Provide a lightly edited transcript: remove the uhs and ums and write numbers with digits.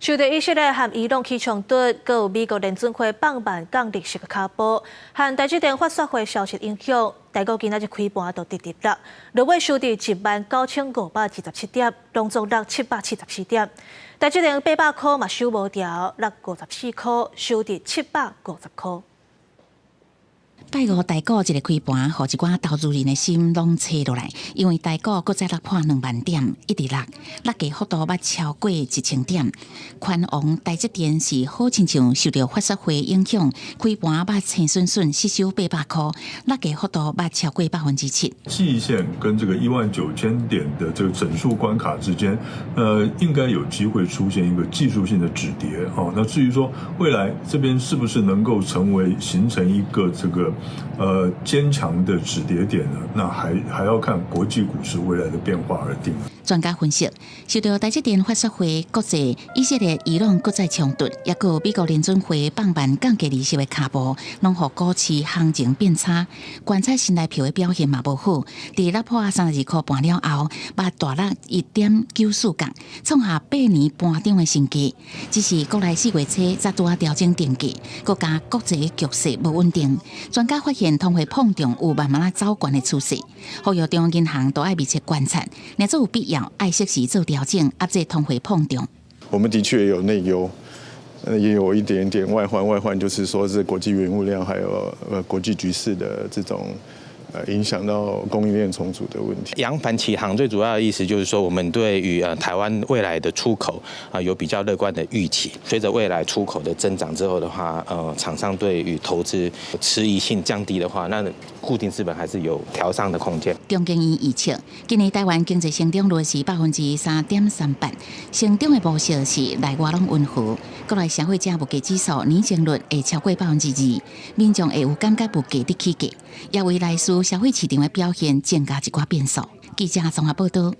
受著以色列和伊朗起衝突，閣有美國聯準會放慢降利息的跤步，和台積電法說會消息影響，台股今仔日開盤就直直落，落尾收佇19,527點，攏總落774點。台積電800箍嘛守無牢，落54箍，收佇750箍。拜五台股一个開盤，予一寡投資人的心攏切落來，因為台股閣再落破2萬點，一直落，落價幅度捌超過1000點。寬王台積電是好親像受著法說會影響，開盤捌青筍筍失守800箍，落價幅度捌超過7%。季線跟這個19,000點的這個整數關卡之間，應該有機會出現一個技術性的止跌哦。那至於說未來這邊是不是能夠成為形成一個這個堅強的止跌點呢？那還要看國際股市未來的變化而定。專家分析，受著台積電法說會、國際以色列、伊朗閣再衝突，抑閣美國聯準會放慢降低利息的跤步，攏予股市行情變差。觀察新台票的表現嘛無好，佇落破32箍半了後，捌大落1.94角，創下8年盤中的新低。只是國內4月初才拄仔調整定價，閣加國際局勢無穩定，專家發現通貨膨脹有慢慢仔走懸的趨勢，呼籲中央銀行都愛密切觀察，若做有必要，愛適時做調整，壓制通貨膨脹。我們的確有內憂，也有一點點外患。外患就是說，是國際原物料還有國際局勢的這種影響到供應鏈重組的問題。揚帆起航最主要的意思就是說，我們對於台灣未來的出口啊有比較樂觀的預期。隨着未來出口的增長之後的話，廠商對於投資遲疑性降低的話，那固定資本還是有調上的空間。中研院預測，今年台灣經濟成長率是3.38%，成長的模式是內外攏溫和。國內消費者物價指數年增率會超過2%，民眾會有感覺物價佇起價，也為來勢消費市場的表現增加一寡變數。記者綜合報導。